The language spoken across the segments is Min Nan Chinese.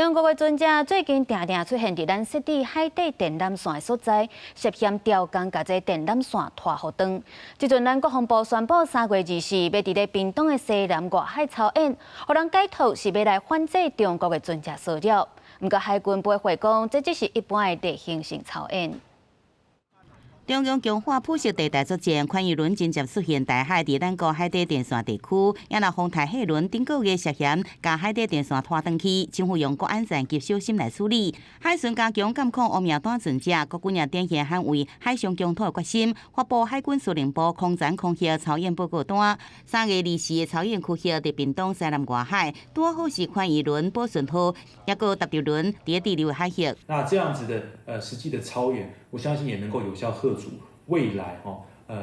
中國的船隻最近定定出現佇咱設置海底電纜線的所在，涉嫌調工共這電纜線拖予長。這陣咱國防部宣布3月24欲佇咧屏東的西南外海操演，予人解讀是欲來反制中國的船隻騷擾。毋過海軍駁回講，這只是一般的例行性操演。中共強化灰色地帶作戰，寬魚輪真正出現台海佇咱國海底電線地區，也若風台貨輪頂個月涉嫌共海底電線拖長去，政府用國安戰機小心來處理。海巡加強監控烏名單船隻，國軍也展現捍衛海上疆土的決心。發布海軍司令部空戰空域操演報告單，3月24的操演區域佇屏東西南外海，拄好是寬魚輪寶順號，抑閣 W 輪佇佇留的海域。那這樣子的實際的操演，我相信也能夠有效嚇阻未來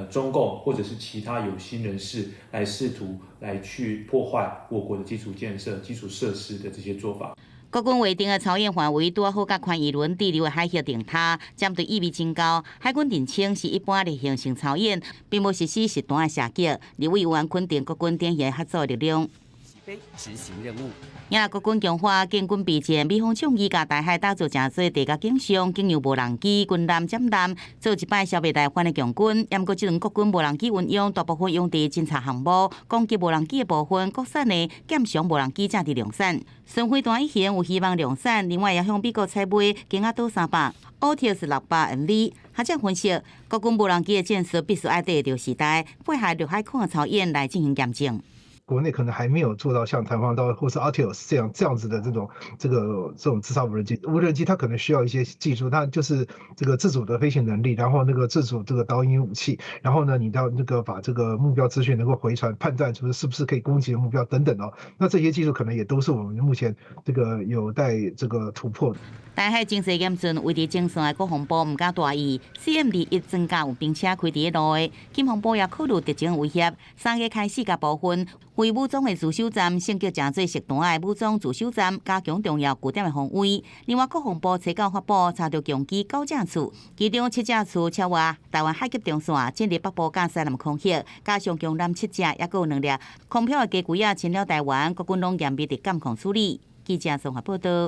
中共或者是其他有心人士來試圖來去破壞我國的基礎建設、基礎設施的這些做法。國軍劃定的操演範圍，拄好佮寬魚輪佇留的海域頂跤，針對意味真高。海軍澄清是一般例行性操演，並無實施實彈的射擊。立委委員肯定國軍展現合作力量。執行任務。也國軍強化建軍備戰，美方倡議共台海打造成做地甲景象，經由無人機、軍艦、艦艦做一擺消滅台灣的共軍。毋過，這輪國軍無人機運用大部分用佇偵察項目，攻擊無人機的部分，國產的劍翔無人機正佇量產。巡飛彈一型有希望量產，另外也向美國採買鷹仔島300、奧特斯600 MV。學者分析，國軍無人機的戰術必須愛綴著時代，配合陸海空的操演來進行驗證。國內可能還沒有做到像彈簧刀或是 Artios 這樣子的這種自殺無人機。無人機它可能需要一些技術，它就是這個自主的飛行能力，然後那個自主這個導引武器，然後呢，你到那個把這個目標資訊能夠回傳，判斷出是不是可以攻擊的目標等等哦。那這些技術可能也都是我們目前這個有待這個突破的。台海情勢嚴峻，維持前線的國防部毋敢大意，CM21裝甲運兵車開佇路的，國防部也考慮敵情威脅，3月開始共部分非武裝的自守站升級成做實彈的武裝自守站，加強重要據點的防衛。另外，國防部初九發布查著共機九隻次，其中七隻次超越台灣海峽中線，進入北部佮西南空域，加上強艦七隻，抑閣有兩粒空飄的雞龜仔侵擾台灣，國軍攏嚴密佇監控處理。記者綜合報道。